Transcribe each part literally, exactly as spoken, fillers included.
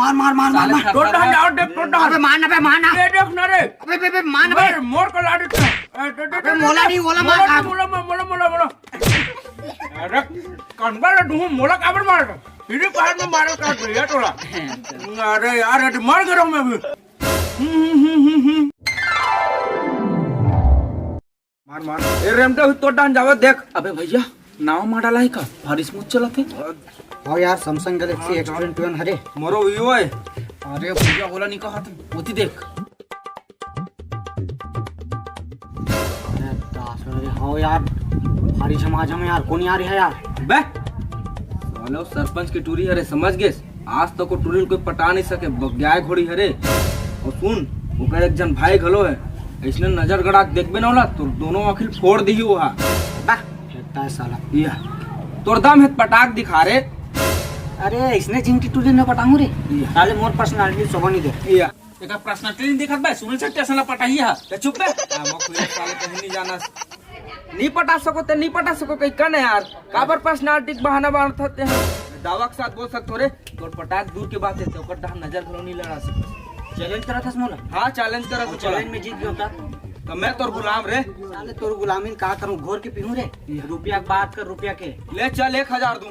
मार, मार, मार, मार, साले मार। थर-थर-थर। अबे मार ना, बे, मार ना। ये देख ना रे। अबे, बे, बे, मार ना, बे। मार, मोर को लाड़ी। ए, दे, दे, अबे दे, मोला दे। नहीं, ओला मार, मोला, आप। मोला, मोला, मोला, मोला। अरे, कनबा रे, तू मोला काबर मार? तेरे पैर में मारो का भैया तोला। अरे यार, ये तो मर गया हूँ मैं अभी। हम्म, हम्म, हम्म, हम्म, हम्म। मार, मार। ए, रेमटे हुई तो डान जावे, देख। अबे भैया, नावा माडल आही का? भारी smooth चलत हे। हाँ यार, Samsung Galaxy हाँ, S twenty one हरे। मोरो Vivo हे। अरे भैया, ओला नहीं कहा तुम, ओती देख। अरे दास रे, हाँ यार, भारी झमाझम यार, कोन यार हे यार? बे, सालो सरपंच के टूरी हरे, समझ गेस? आज तक वो टूरी ल कोई पटा नहीं सके, बग्याय घोड़ी हरे। अउ सुन, ओकर एक झन भाई घलो हे, अइसने नजर गड़ा के देखबे ना ओला, तोर दोनों आँखी ल फोड़ दिही ओहा। बा, फेंकता है साला। या, तोर दम हे त पटाक दिखा रे। अरे, अइसने जिंकी टूरी ल मैं पटाहूँ रे। या। साले मोर personality शोभा नहीं दे। या। एकर personality नहीं दिखत बे, सुनील शेट्टी असन ला पटाही हा। ते चुप बे। आ, मोर खुद साले कहीं नहीं जाना। नहीं पटा सको ते नहीं पटा सको, कहीं कन यार। काबर personality के बहाना मारत हते हैं? दावा के साथ बोल सकत हों रे, तोर पटाक दूर के बात हे, ते ओकर डहर नजर घलो नहीं लड़ा सकत। Challenge करत हस मोला? हाँ, challenge करत हूँ। Challenge में जीत गयो त? त मैं तोर गुलाम रे। साले तोर गुलामी ल का करूँ, घोर के पीहूँ रे? रुपया के बात कर, रुपया के। ले चल, एक हजार दूँ।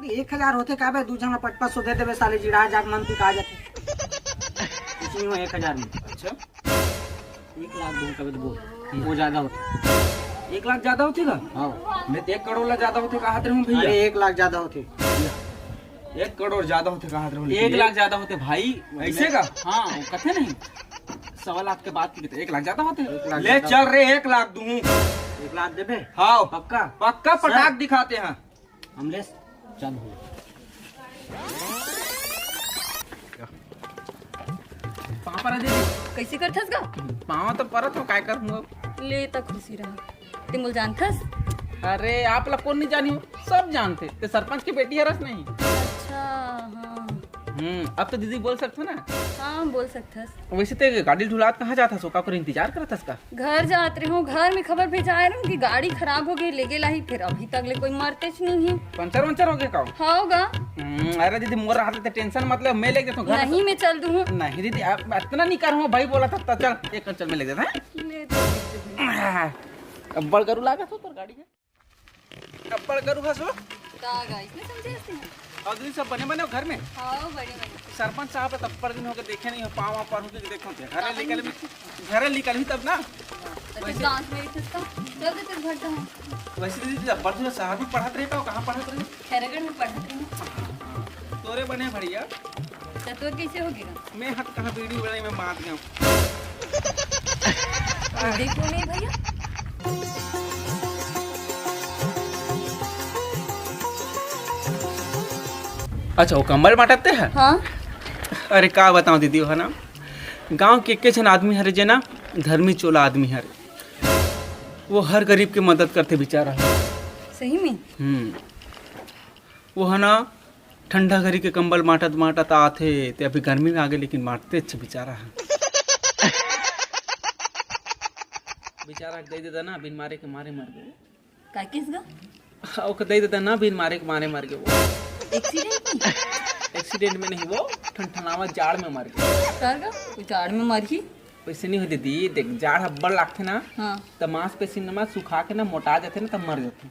अरे एक हजार होथे का बे, दू झन ला पचपच सौ दे देबे, साले जिड़ा जात मन तू का जाथे। कुछ नहीं हो एक हजार में। अच्छा। एक लाख दूँ कबे तो बोल, वो ज्यादा होथे। एक लाख ज्यादा होथे का? हाँ। मैं तो एक करोड़ ला ज्यादा होथे कहत रहूँ भैया। अरे एक लाख ज्यादा होथे। एक करोड़ ज्यादा होथे कहत रहूँ, लेकिन एक लाख ज्यादा होथे भाई। ऐसे का? हाँ, वो कथे नहीं, सवा लाख के बात की तो एक लाख ज्यादा होथे। एक लाख ले ज्यादा चल रे, एक लाख दूँ। एक लाख देबे? हाँ। पक्का? पक्का पटाक दिखाते हैं। अमलेश, चल हो। पाँव परत दीदी। कइसे करथस गा? पाँव तो परत हो, काय करहूँ अब? ले त खुशी रहा। ते मोला जानथस? अरे, आप ला कोन नहीं जानी हो? सब जानथे। ते सरपंच के बेटी हरस नहीं? अच्छा, हाँ। हम्म, अब तो दीदी बोल सकथो ना? हाँ, बोल सकथस। वैसे ते गाड़ी ढुलात कहाँ जात हस? ओकर इंतजार करत हस का? घर जात रहे हूँ, घर में खबर भेजाए रहूँ कि गाड़ी खराब हो गई, लेगे लाही, फिर अभी तक ले कोई मरतेच नहीं है। पंचर वंचर हो गया का? हाँ होगा। हम्म, अरे दीदी, मोर रहत ते tension मत ले, मैं लेके देथूँ घर। नहीं, मैं चल दूँ। नहीं दीदी, अब इतना नहीं करूँ, भाई बोला था, तो चल, एक चल, मैं लेके देता, हैं? ले तो दीदी। अब्बड़ गरु लागत हो तोर गाड़ी है। अब्बड़ गरु हस हो? का गा, इसमें समझे हस नहीं? अउ दीदी, सब बने बने हो घर में? हाँ, बने बने। सरपंच साहब, तब्बड़ दिन होके देखे नहीं हो, पाँव वाँव पड़हूँ के देखो ते। घरे काबर निकल नहीं भी, घरे निकल भी तब ना। अच्छा, वैसे गाँव में रहिथस का? चल दे, तेरे घर तो हम। वैसे दीदी, तब्बड़ दिन शहर में पढ़त रहे का? कहाँ पढ़त रहे? खैरागढ़ में पढ़त रहे। तोरे बने बढ़िया। तो तोर कैसे हो गया? मैं हत कहाँ बीड़ी उड़ाई में मात गया। देखो नहीं भैया। अच्छा, वो कंबल बांटत ते है? हाँ। अरे, का बताऊं दीदी, वो है ना, गांव के एके झन आदमी हरे जे ना, धर्मी चोला आदमी हरे। वो हर गरीब के मदद करथे बेचारा। सही में? हम्म। वो है ना, ठंडा घरी के कंबल बांटत बांटत आथे, ते अभी गर्मी में आगे, लेकिन बांटते अच्छे बेचारा है। बेचारा के दे देता ना, बिन मारे के मारे मर गए। का किस गा? हाँ, ओके दे देता ना, बिन मारे के मारे मर गए वो। एक्सीडेंट में? एक्सीडेंट में नहीं, वो ठनठनावा जाड़ में मर गए। का गा? वो जाड़ में मर ही? वैसे नहीं हो दीदी, देख, जाड़ हब्बड़ लागथे ना, हाँ। त मांसपेशी न मा सुखा के ना मोटा जाथे ना, तब मर जाथे।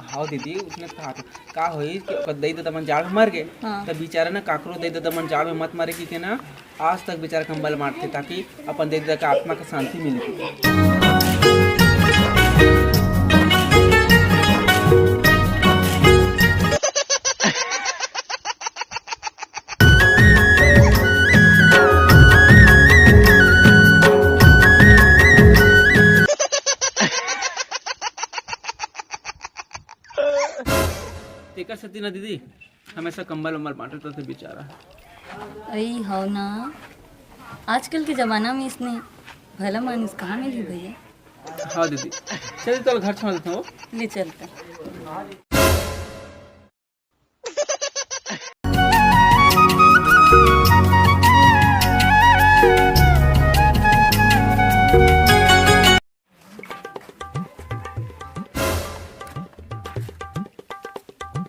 हाँ दीदी, उसने कहा था, का होई कि ओकर दई ददा मन जाड़ में मर गए, हाँ। तब बेचारा ना काकरो दई ददा मन जाड़ में मत मरे की के ना, आज तक बेचारा कंबल मारथे, ताकि अपन दई ददा का आत्मा का शांति मिले। तेकर सेती ना दीदी, हमेशा कंबल उम्बल बांटत रहिथे बेचारा। अई हव ना, आजकल के जमाना में इसने भला मानुस कहाँ मिलही भैया? हाँ दीदी, चल चल घर छोड़ देता हूँ। ले चलता।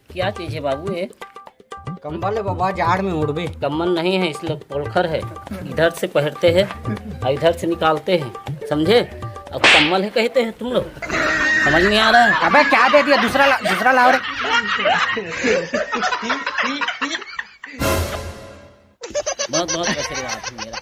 क्या चीज है बाबू ये? कंबल है बाबा, जाड़ में ओढ़बे। कंबल नहीं है, इसलिए पोलखर है। इधर से पहनते हैं और इधर से निकालते हैं, समझे? अब कंबल है कहते हैं तुम लोग, समझ नहीं आ रहा है। अबे क्या दे दिया, दूसरा ला, दूसरा लाओ रे। बहुत बहुत आशीर्वाद है मेरा।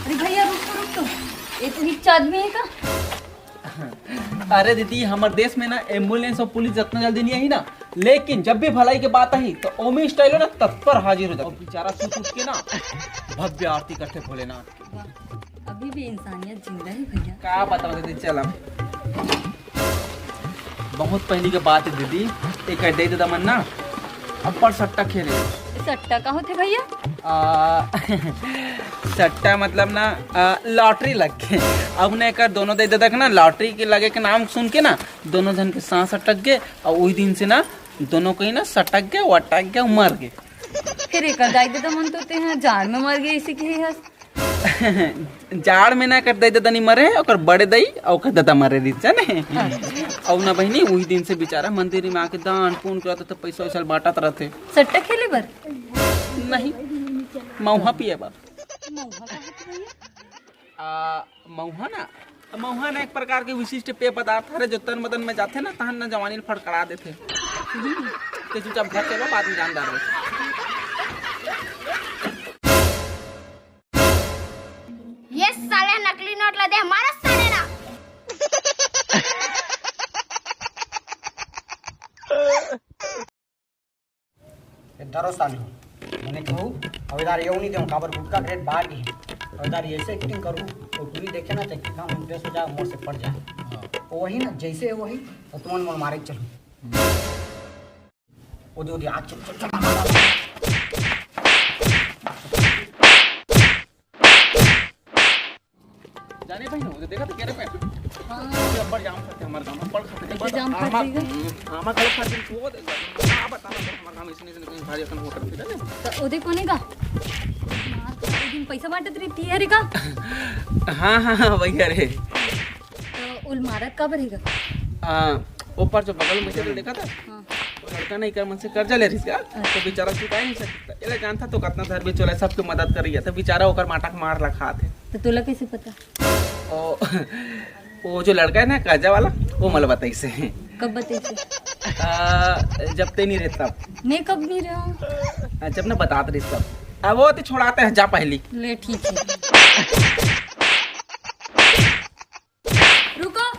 अरे भैया, रुक तो, रुक तो। ये तो रिक्शा आदमी है का? अरे दीदी, हमर देश में ना एम्बुलेंस और पुलिस जितना जल्दी नहीं आई ना, लेकिन जब भी भलाई के बात आई तो ओमी स्टाइल ना तत्पर हाजिर हो जाता। और बेचारा सूत उठ के ना भव्य आरती करते भोलेनाथ। वाह, अभी भी इंसानियत जिंदा है भैया। का बताओ दीदी, चल अब। बहुत पहली के बात है दीदी, एक दे ददा मन ना अब्बड़ सट्टा खेले। सट्टा का होथे भैया? आ, सट्टा मतलब ना, आ, लॉटरी लग के। अब ना एकर दोनों दे ददा के ना लॉटरी के लगे के नाम सुन के ना दोनों झन के सांस अटक गए और वही दिन से ना दोनों कहीं ना सटक गए, वटक गए, मर गए। फिर एकर दाई ददा मन तो ते हैं जाड़ में मर गए, इसी के हस। जाड़ में ना एकर दाई ददा नहीं मरे, ओकर बड़े दाई और ओकर ददा मरे रहिस, जाने? अच्छा। और ना बहिनी, वही दिन से बेचारा मंदिर में आके दान पुण्य करत, तो पैसा वैसा बांटत रहते। सट्टा खेले बर? नहीं, महुआ पिए बर। महुआ का होथे भैया? आ, महुआ ना, महुआ ना एक प्रकार के विशिष्ट पेय पदार्थ हरे, जो तन बदन में जाथे ना, तहन ना जवानी ल फड़कड़ा देथे। ते चुपचाप घर चलो, बाद में जानदार रहे। ये साले नकली नोट ला दे, मारा साले ना। ए, धरो साले, मैंने कहूँ, अब इधर ये नहीं देऊँ, काबर गुटका के रेट बढ़ गई। अब इधर ऐसे एक्टिंग करूँ, तो टुरी देखे ना, तो कितना इंप्रेस हो जाए, मोर से पड़ जाए। हाँ। वही ना, जैसे वही, तो तुमन मोर मारे के चलूँ। ओ दे, ओ दे, आ, चल, चल, चल, चल। जाने भाई, वो देखा तो कह रहे पे। हाँ। अब्बड़ जाम खाते हमारे गाँव में, अब्बड़ खाते हैं, ऐसे बस जाम खा आमा, जाएगा? हम्म, आमा खा खाते हैं, वो देखा। हाँ, बता, बता, हमारे गाँव में इसने, इसने कहीं भारी अपन वो करते थे ना। तो ओदे कोने का? मार तो एक दिन पैसा बांटत रही थी, अरे का? हाँ, हाँ, हाँ, वही, अरे। तो उल मारत का बरेगा? हाँ, ऊपर जो बगल में बैठे देखा था? हाँ। वो लड़का नहीं कर मन से कर्जा ले रहिस का, तो बेचारा चुका ही नहीं सकता। एला जानता तो कितना धरबे चोला, सबके मदद करिया, तो बेचारा ओकर माटा के मार ला खात हे। तो तोला कैसे पता? ओ, वो जो लड़का है ना कर्जा वाला, वो मोला बताइस हे। कब बताइस हे? आ, जब ते नहीं रहता। मैं कब नहीं रहा? आ, जब ना बतात रहिस तब। अब वो तो छोड़ाते हैं, जा पहली। ले ठीक है। रुको,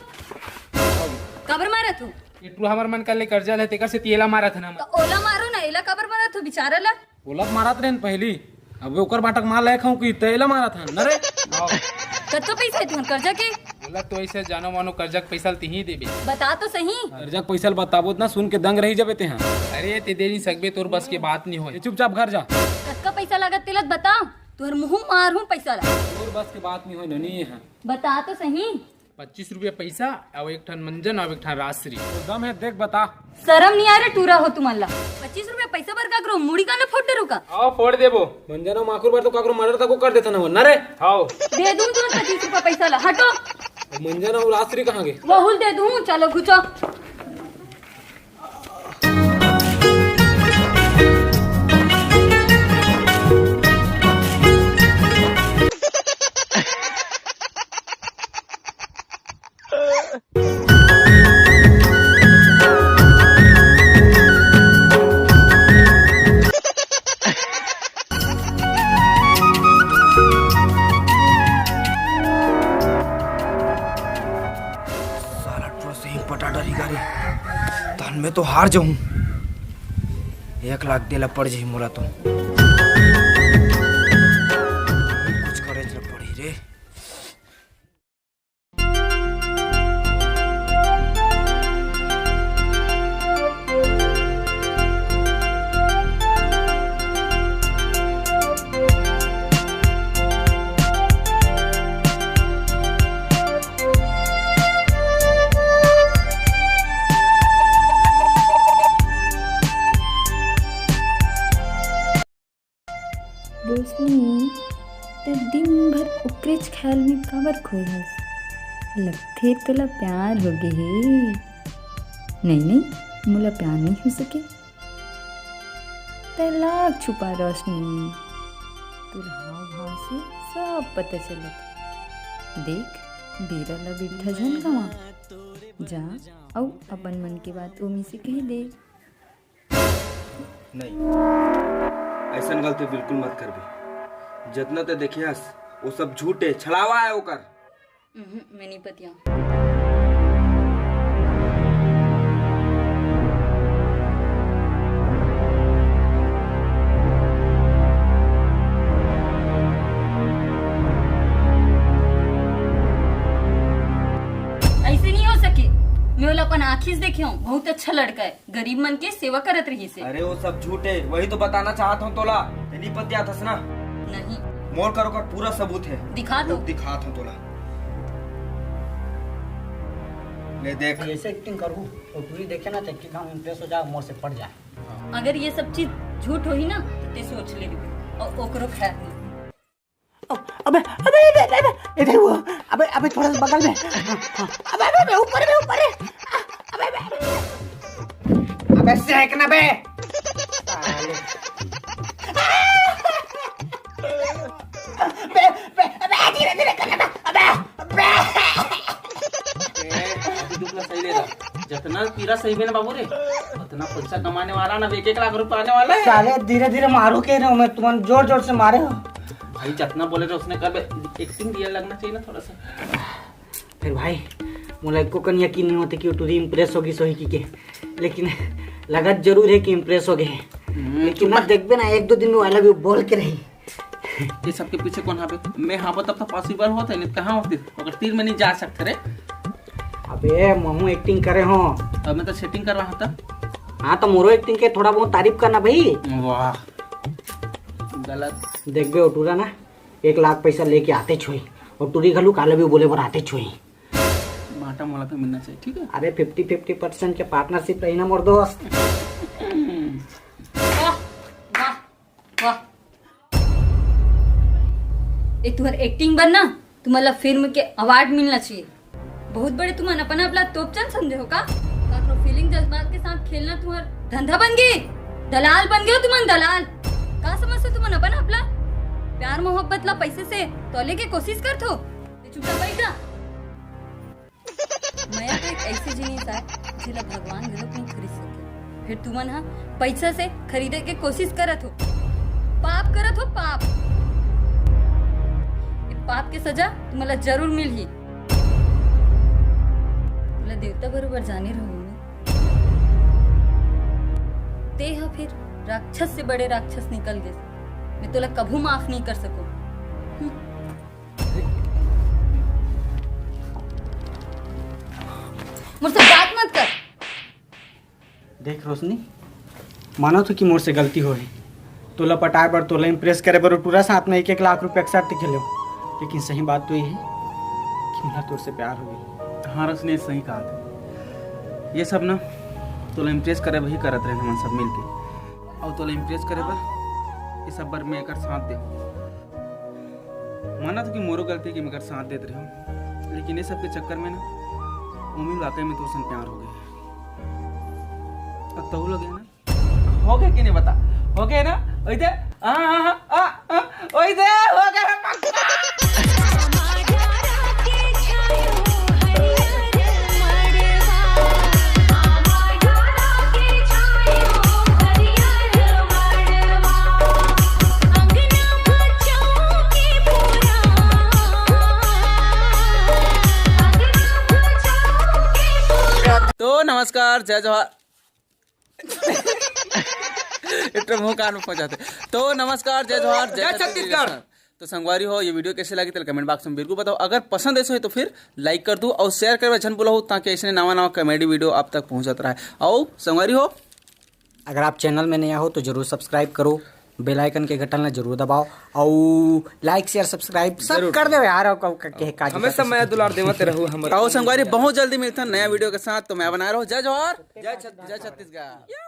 काबर मारत हो? ये टूरा हमर मन कर ले कर्जा ले, तेकर से एला मारत हन हम। तो ओला मारो ना, एला काबर मारत हो, बेचारा ला? ओला मारत रहेन पहली, अब ओकर बाटक मार लायक हूँ कि तेला मारत हन, न रे? कतका पैसा है तुमन कर्जा के? ओला तो ऐसे जानो मानो कर्जा के पैसा ल तिही देबे। बता तो सही। कर्जा के पैसा ल बताबो त ना, सुन के दंग रही जबे तेहा। अरे ते दे नहीं सकबे, तोर बस के बात नहीं होय। ये चुपचाप घर जा। कतका पैसा लागत तेला त बता, तुहर मुँह मार हूँ पैसा ला। तोर बस के बात नहीं होय, ननी है। बता तो सही। पच्चीस रुपया पैसा अउ एक ठन मंजन अउ एक ठन राजश्री। तो दम है, देख बता। शरम नहीं आ रे टूरा हो तुमन ला। पच्चीस रुपया पैसा बर का करो, मुड़ी कान फोड़ डरू का? आओ फोड़ देबो। मंजन अउ माखुर बर तो काकरो मर्डर तक कर देता ना वो, ना रे? हाओ। दे दूं तुरंत पच्चीस रुपया पैसा ला, हटो। मंजन अउ राजश्री कहाँ गे? वहुल दे दूं, चलो घुचो। साला टूरा सही पटा डरी गाड़ी, तहन मैं तो हार जाऊं। एक लाख देला पड़ जाही मोला तो। कुछ करे ला पड़ी रे। त दिन भर ओकरेच ख्याल में काबर खोए हस? लगथे तोला प्यार हो गे हे। नहीं, नहीं, मोला प्यार नहीं हो सके। तै लाख छुपा रोशनी, तोर हाव भाव से सब पता चलत। देख, बेरा ला बिरथा झन गवा। जा, अउ अपन मन के बात ओमी से कह दे। नहीं, अइसन गलती बिल्कुल मत करबे। जतना ते देखे हस, वो सब झूठ हे, छलावा हे ओकर। उहुं, मैं नहीं पतिया। ऐसे नहीं हो सके। मैं ओला अपन आँखी से देखे हूँ, बहुत अच्छा लड़का है। गरीब मन के सेवा करत रहिस हे। अरे, वो सब झूठ हे, वही तो बताना चाहत हूँ तोला। ते नहीं पतियाथस ना? नहीं। मोर कर ओकर पूरा सबूत हे। दिखा तो। रुक, दिखात हूँ तोला। ले देख। ऐसे एक्टिंग करू, वो टूरी देखे ना, तो एकदम इम्प्रेस हो जाए, मोर से पट जाए। अगर ये सब चीज झूठ होही ना, तो ते सोच ले, और ओकरो खैर नहीं। अबे, अबे, अबे, अबे, अबे, इधर वो, अबे, अबे, थोड़ा सा बगल में। अबे, अबे, अबे, ऊपर में, ऊपर में। अबे, अबे, अबे। अबे, सेक ना बे। साले। बे, बे, अबे, धीरे, धीरे कर ना, अबे, अबे। ए, अभी दुख ना सही ले रहा। जतना पीरा सही में ना बाबू रे, उतना पैसा कमाने वाला ना, एक एक लाख रुपया आने वाला है। साले, धीरे, धीरे मारो के रहे हो, मैं तुमन जोर, जोर से मारे हो। भाई, जतना बोले रहे उसने कर बे, एक्टिंग रियल लगना चाहिए ना थोड़ा सा। फिर भाई, मोला एको कन यकीन नहीं होते कि वो टूरी इम्प्रेस होगी सोही की के, लेकिन लगत जरूर है कि इम्प्रेस हो गए हैं। हम्म, लेकिन चुप ना, रह। देखबे ना, एक दो दिन में I love you बोल के रही। ये सबके पीछे कौन हावे? मैं हावो तब तो पॉसिबल होता है, नहीं कहाँ होती? अगर तीर में नहीं जा सकते रे। अबे, महू एक्टिंग करे हो। अब मैं तो सेटिंग कर रहा था। हाँ, तो मोरो एक्टिंग के थोड़ा बहुत तारीफ करना भाई। वाह, गलत। देखबे, वो टूरा ना एक लाख पैसा लेके आते छुई, और टूरी घलू I love you बोले बर आते छुई। माटा मोला तो मिलना चाहिए, ठीक है? अरे, फिफ्टी फिफ्टी परसेंट के पार्टनरशिप रही ना मोर दोस्त। वाह, वाह, वाह। ए तुहर एक्टिंग बर ना, तुमन ला फिल्म के अवार्ड मिलना चाहिए। बहुत बड़े तुमन अपन आप ला तोपचंद समझे हो का? काकरो फीलिंग जज्बात के साथ खेलना तुहर धंधा बन गे, दलाल बन गे हो तुमन, दलाल। का समझते तुमन अपन आप ला? प्यार मोहब्बत ला पैसे से तौले के कोशिश करथो? ते चुपचाप बैठ जा। मया तो एक ऐसी जिनिस आय, जेला भगवान घलोक नहीं खरीद सके। फिर तुमन ह पैसा से खरीदे के कोशिश करत हो। पाप करत हो, पाप। ये पाप के सजा तुमन ला जरूर मिलही। तुला देवता बरोबर जाने रहूं मैं। ते ह फिर राक्षस से बड़े राक्षस निकल गे। मैं तोला कभू माफ नहीं कर सकूं। हम्म। मोर से बात मत कर। देख रोशनी, मानत हो कि मोर से गलती होहे। तोला पटाए बर, तोला इम्प्रेस करे बर, वो टूरा साथ में एक एक लाख रुपया के शर्त खेले हो, लेकिन सही बात तो ये है कि मोला तोर से प्यार हो गई। हाँ रोशनी, सही कहा थे। ये सब ना तोला इम्प्रेस करे बर ही करत रहे हमन सब मिलके, और तोला इम्प्रेस करे बर ये सब बर मैं एकर साथ दे। मानत हो कि मोरो गलती कि मैं एकर साथ देत रहे हूँ, लेकिन ये सब के चक्कर में ना उमिर वाकई में तोर संग प्यार हो गया। अब तहु लगे ना, हो गया कि नहीं बता, हो गया ना? वही दे, हाँ, हाँ, हाँ, हाँ, हाँ, वही दे, हो गया रे पक्का। तो नमस्कार, जय जोहार। इतना मुंह कान में फंस जाते। तो नमस्कार, जय जोहार, जय जय छत्तीसगढ़। छत्तीसगढ़। तो संगवारी हो, ये वीडियो कैसे लगी, तेला कमेंट बॉक्स में बिल्कुल बताओ। अगर पसंद ऐसे हो तो फिर लाइक कर दो और शेयर करबे झन भुलाओ, ताकि ऐसे नवा नवा कॉमेडी वीडियो आप तक पहुंचत रहे। और संगवारी हो, अगर आप चैनल में नया हो तो जरूर सब्सक्राइब करो, बेल आइकन के घंटन ला जरूर दबाओ, और लाइक, शेयर, सब्सक्राइब सब जरूर। कर देवे यार। और का, का, का, का, हमेशा मया दुलार देवत रहू हमर। और संगवारी, बहुत जल्दी मिलता नया वीडियो के साथ, तो मया बनाए रहो। जय जोहार, जय छत्तीसगढ़। जय छत्तीसगढ़।